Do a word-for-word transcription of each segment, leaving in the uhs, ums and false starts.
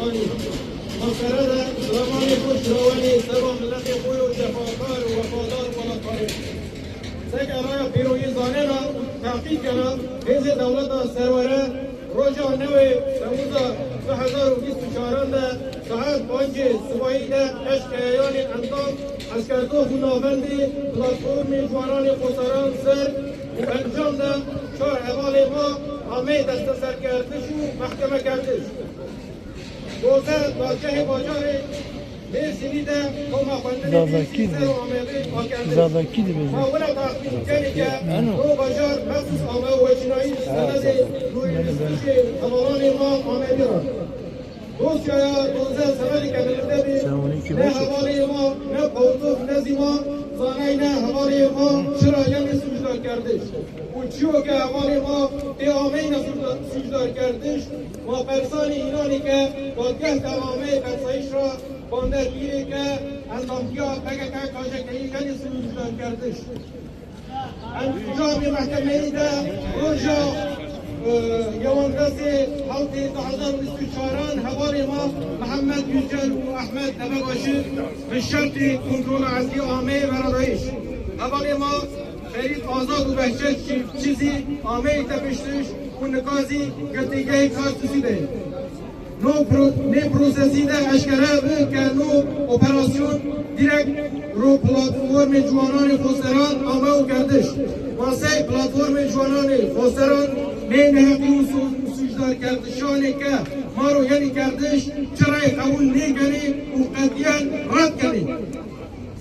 Mesele de zilamanê xwe şirawenê seba miletê xwe yo cefakar û wefadar welatparêz. Seke raya pêroyê zanena û teqîd kena, hêzê dewleta serwere roja newê Temmûza du hezar û bîst û çaran de saet pancê sibahî de eşkereyanê endam eskerdox û navendê Platformê Ciwananê Xweseran ser û encam de çar hevalê ma ameyê desteserkerdiş û mehkemekerdiş. Doze dadgehê bajarê Mêrsînî de koma xwendinê Zazakî dî. Ser û Amedê akerdin. Zazakî dibêje. Ma wina taxmîn kenê ke no bajar mexsûs ame û weçînayî ji semedê nûyê hevalanê ma Amedî re. Dosyaya doze semedê ke bilinde bî, ne hevalê ma, ne pawitof, ne zî ma zanayne hevalê ma çira yenê sûcdarkerdiş. Û çiyo ke hevalê ma tê ameyne sûcda-, sûcdarkerdiş, ma persanê înanê ke dadgeh de ameyê persayîş ra bande bîrê ke endamtiya P K K K C K'yê yenê sûcdarkerdiş. Encamê mehkemeyî de roja, e, yewandesê hewtê du hezar û bîst û çaran hevalê ma Mihemed Yücel û Ehmed Tebebaşi bi şertê kontrola eslî ameyê veradayîş. Hevalê ma Ferîd Azad û Behçet Çîfçî zî ameyê tepiştiş û nika zî girtîgehê Tartûsî de ye. No pro-, nê prosesî de eşkere bû ke no operasyon direkt ro Platformê Ciwananê Xweseran ame û kerdiş. Masey Platformê Ciwananê Xweseran nê neheqî û su-, sûcdarkerdişanê ke ma ro yenî kerdiş çi rey qebûl nêkenê û qetiyen red kenê.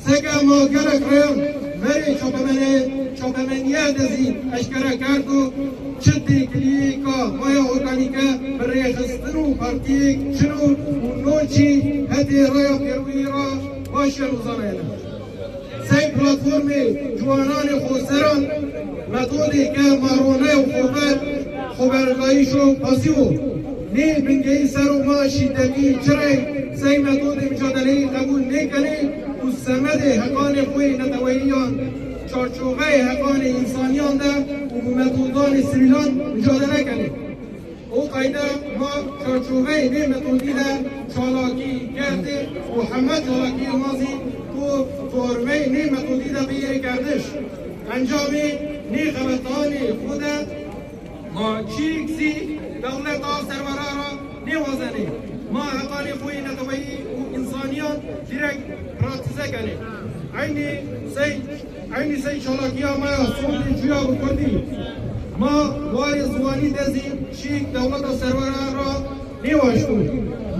Seke ma gelek reyan verê çapemene-, çapemeniye de zî eşkere kerd û çi têkiliyêka maya organîke bi rêxistin û partiyêk çin û no çî hetê raya pêroyî ra baş ya nûzanayene. Sey Platformê Ciwananê Xweseran metodê ke ma rone û xober, xoberdayîşo pasîv o. Nê bingehî ser û ma şîdetî çi rey sey metodê micadeleyî qebûl nêkenê û semedê heqanê xwe yê neteweyî yan çarçoveyê heqanê însaniyan de û bi metodanê sivîlan micadele kenê. O qayde ma çarçoveyê vê metodî de çalakî kerdê û heme çalakiyê ma zî ku formeyê nê metodî de bigêrê kerdiş. Encamê nê xebetanê xwe de ma çîk zî dewleta serwere ra nêwazenê. Ma heqanê xwe yê neteweyî û însaniyan direkt pratîze kenê. Eynî sey, eynî sey çalakiya me ya sondê cuya bi kurdî. Ma warê ziwanî de zî çîk dewleta serwere ra nêwaşto.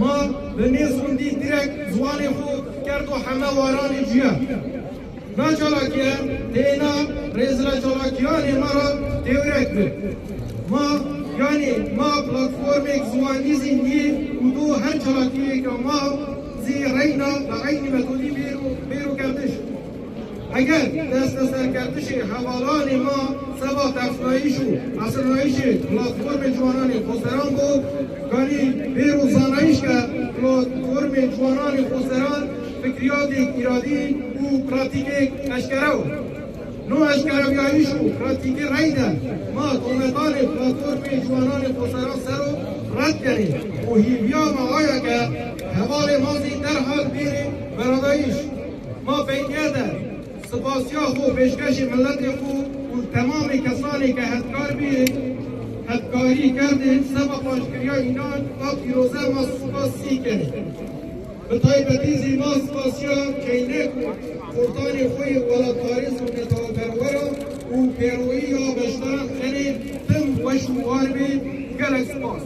Ma bi nê sondî direkt ziwanê xwe kerdo heme waranê cuya. Na çalakiye têna rêzila çalakiyanê me ra têwrek bi. Ma, yanî ma platformêk ziwanî zî nî û do her çalakiyêka ma zî reyna bi eynî metodî bêro, bêro kerdiş. Eger desteserkerdişê hevalanê ma seba tersnayîş û esirnayîşê Platformê Ciwananê Xweseran bo, ganî bêro zanayîş ke Platformê Ciwananê Xweseran fikriyatêk îradî û pratîkêk eşkere o. No eşkerebiyayîş û pratîkê reyde ma tometanê Platformê Ciwananê Xweseran ser o red kenê û hîviya ma aya ke hevalê ma zî derhal bêrê veradayîş. Ma peynîye de spasiya xwe pêşkêşê miletê xwe û temamê kesanê ke hetkar bî, hetkarî kerdê seba paşkiriya înan a pîroze ma spasî kenê. Bi taybetî zî ma spasiya keynek û xortanê xwe yê welatparêz û neteweperweran û pêroyî ya beşdaran kenê tim weş û war bê, gelek spas.